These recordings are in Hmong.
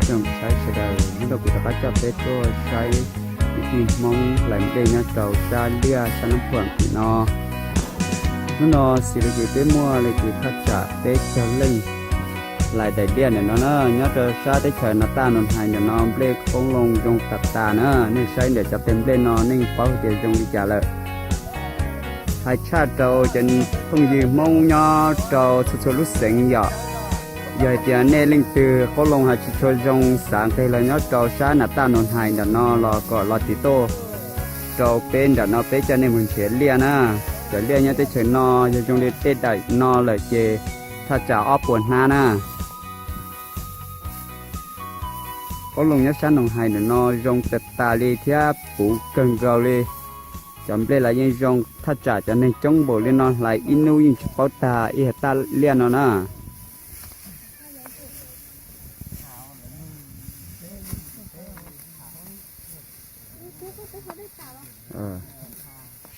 tsoom saib sawv daws, hnub no kuv rov qab coj peb tuaj saib kwv tij Hmoob hlais nplej nyob rau sab liaj sab Nab Phuam tim no. Hnub no xws li kuv twb muaj li kuv thaj tsam peb caug leej hlais daim liaj ntawm no na, nyob rau sab teb chaws Nas Taj Nus Hais ntawm no nplej qoob loo zoo tas tas na. Nej saib ntawm cov tes nplej no nej paub tias zoo li cas lawm. Hais tshaj rau cov phooj ywg Hmoob nyob rau txhua txhua lub xeev yom, yog hais tias nej leej twg qoob loo hais tsis tshua zoo xav nqes los nyob rau sab Nas Taj Nus Hais ntawm no los kom los tiv tuaj rau peb nram no peb coj nej mus nrhiav liaj na. Cov liaj nyob teb chaws no yog zoo li tej daim no lawm ces thaj tsam ob puas hnab na. Qoob loo nyob sab Nus Hais ntawm no zoo tas tas li thiab puv kawg nkaus li. Cov nplej los yeej zoo, thaj tsam cov neeg coob npaum li no hlais ib hnub yeej tsis paub tag ib hais taj liaj no na.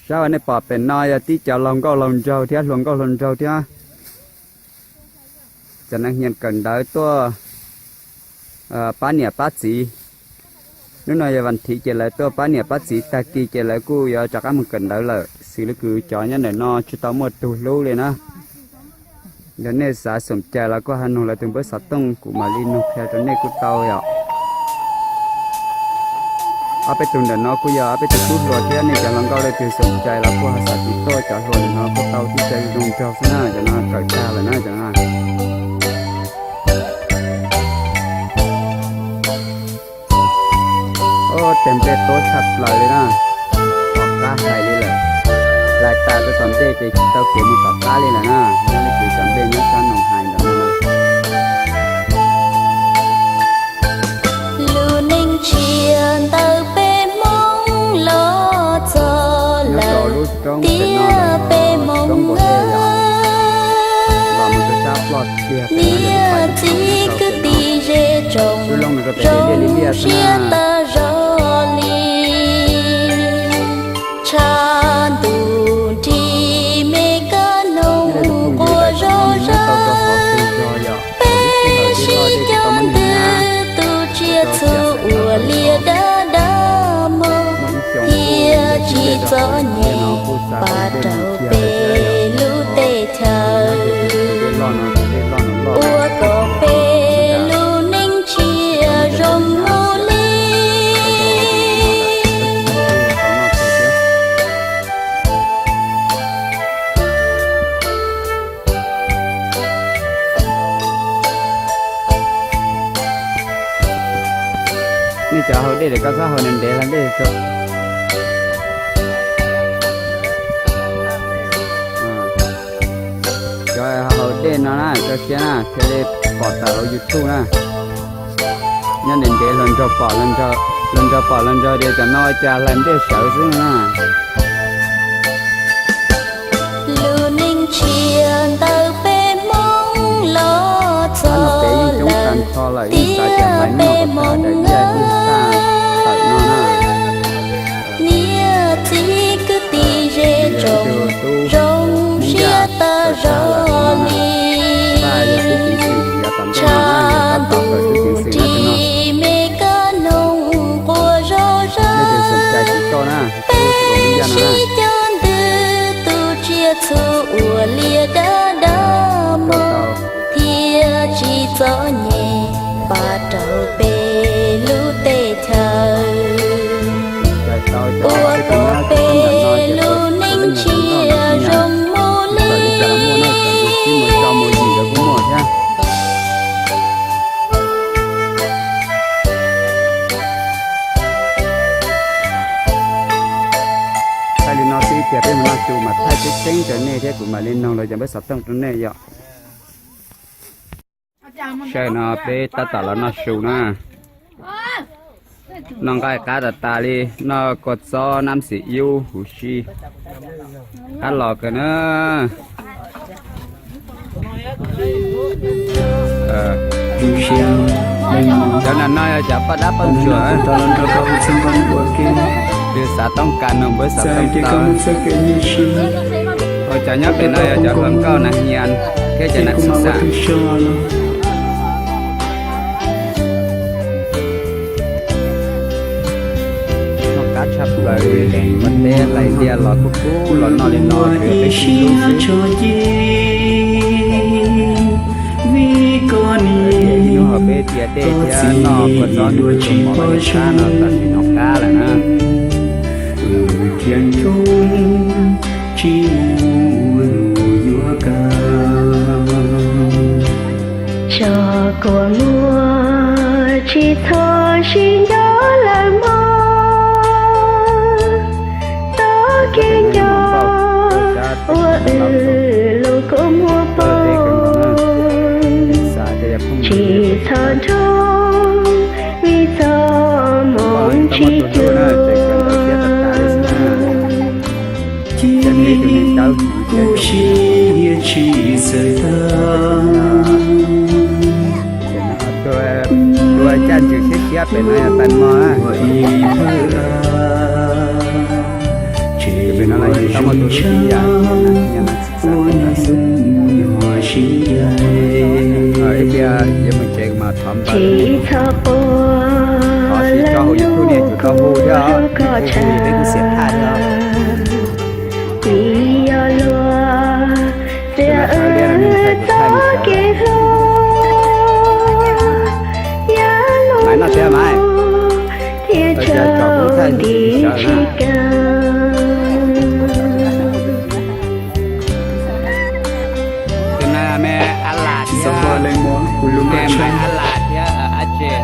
Sab uas nej pom pem no yog tib cov laug nkauj laug nraug thiab hluas nkauj hluas nraug thiab. Cov neeg nyiam kawm ntawv tuaj pab niam pab txiv. Hnub no yog vas thiv ces lawv tuaj pab niam pab txiv, tag kis ces lawv kuj yuav rov qab mus kawm ntawv lawm. Xws li kuv cov nyob ntawm no tsis tau muaj tug hlub li na. Yog nej xav xoom cai los kuj ho nug lawv tus npawb xov tooj, kuv mam li nug qhia rau nej kuj tau yom. Ob peb tug ntawm no kuj yog ob peb tug tub hluas thiab, nej cov hluas nkauj leej twg xoom cai los kuj ho xav tiv tuaj cov hluas ntawm no kuj tau, tib co zoo nraug xwb na, cov no kawm tag lawm na cov no. Ub, tes nplej tuab tshaj plaws li na. Tom qab hais li lawm, hlais tas rau tom ntej ces tsis tau kev mus tom qab li lawm na. Nyob li kuv cov nplej nyob sab Nus Hais ntawm no. Lub neej tshiab ntawm peb Hmoob los txog lawm, tiam peb Hmoob niam txiv kwv tij ze tsoom zoo siab tas zog li. Tshav ntuj nrig me kab noog quaj zom zaws, peb sib cog ntws tus tsiaj txhu ua liaj dab dab mog, thiaj tsis txom nyem pab rau peb lub teb chaws, ua kom peb lub neej tshiab zoo mus li. Nej cov haus dej es koj txhob haus ntev ntev hlo dej tso. Cov haus dej no na, koj siab na, thiaj li pom tawm hauv YouTube na. Nyob ntev ntev hluas nraug pom, hluas nraug pom hluas nraug tias cov no ua cas hlais nplej sawv xwb na. Lub neej tshiab ntawm peb Hmoob los txog lawm, tiam peb Hmoob niam txiv kwv tij ze tsoom zoo siab tas zog li. Tshav ntuj nrig me kab noog quaj zom zaws, peb sib cog ntws tus tsiaj txhu ua liaj dab dab mog, thiaj tsis txom nyem pab rau peb lub teb chaws, ua kom peb lub neej tshiab zoo mus li. Thaij li no xwb tiag, peb mus noj su mas thaij tseeb tseeb rau nej thiab kuv mam li noog lawv cov npawb xov tooj rau nej yom. Sawv no peb tab tom los noj su na. Noj nqaij qab tas tas li, noj kua txob nab xim yub huv si, qab los kawg na. Cov no no yog cov poj dab poj ntsuam, twg xav toob kas nug npawb xov tooj tau. Ua cov nyob pem no yog cov hluas nkauj nas hias thiab cov nas xis xas. Ua teb lais tias los kub kub los noj li no ces peb sib hlub xwb. Ib hnub hauv peb tias dej thiab noj kua txob nws tus mov los yeej qab no tam sim no qab lawm na. Tso kua muag tsis txhob sib nco lawm mog, txoj kev nco ua wb lub kua muag poob. Tsis txhob nrog vim txoj hmoo tsis cuag. Ces kuv siv tsis txawj tag. Tus caj ntswg siab siab pem no yog tais mos na. Ces pem no los yeej tau muaj tus hlub tib yam, ib pliag yuav mus tsev mas thov npawg, thov siv tso hauv YouTube nej tsum tau hu thiab, nej hu hu peb kuj xiam thaj thiab. Vim yog luag txiav wb txoj kev hluas, yav luag ntuj thiaj tsaus ntuj tsis kam. Tus no me a las thiab, me a las thiab a tse.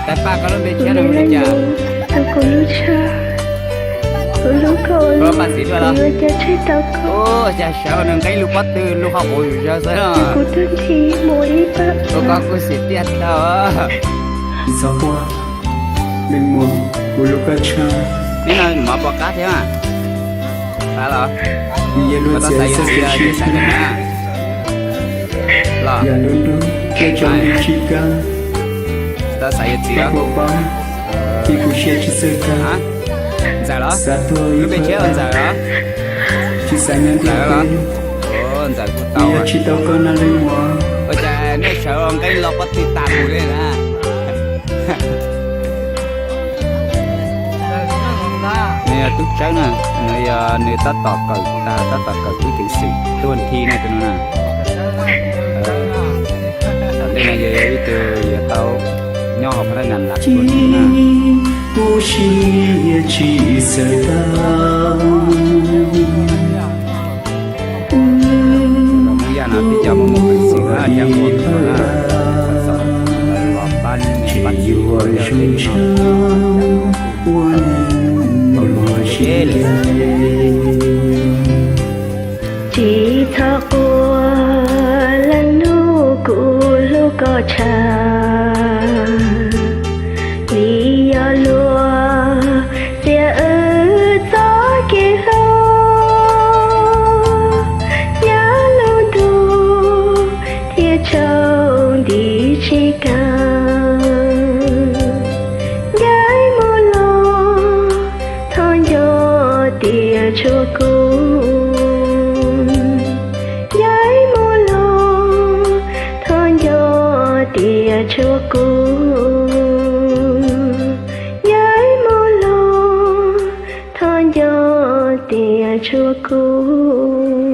Tais Paj, koj lub npe tshiab no hu li cas? Tus kuv hlub tshaj, kuv hlub koj, ua cas tseg tau koj. Cas sawv nws nqe lus pob tw lub qhov quav yus zawg xwb no. Kuv twb nthi mus ib pab, ua koj kuj xim tiaj tau. Txhob quaj, leej muam, kuv hlub koj tshaj. Neb no mov puas qab thiab? Qab los? Yog lub txiav xwb tias sib hlub, yog lub ntuj thiaj tsaus ntuj tsis kam. Koj puas paub, tim kuv siab tsis txawj tag. Ntxawm los? Xav tuag ib pab, Ntxawm los? Tsis xav nyob ntiaj teb, Ntxawm, yog tsis tau koj no leej muam. Ua cas nej sawv nqe los pob tw tas mus li na? Nws yog tub tsawb na, nws yog, nws tab tom kawm tas, tab tom kawm tub ceev xwm tuaj nthi na tus no na. Tom ntej no yog ib tug yuav tau nyob hauv phab ntawv nas las tuaj nthi na. Kuv siab tsis txawj tag. Hmoob Yaj no tib co muaj muaj peev xwm na, cov muaj peev xwm na, los pab, pab tsis yuav zoo tshaj ua neeg luag siab. Tsis txhob quaj, leej nus, kuv hlub koj tshaj. Vim yog luag txiav wb txoj kev hluas, yav luag ntuj thiaj tsaus ntuj tsis kam. Ncaim mus los thov nco tias tshuav kuv. Ncaim mus los thov nco tias tshuav kuv. Ncaim mus los thov nco tias tshuav kuv.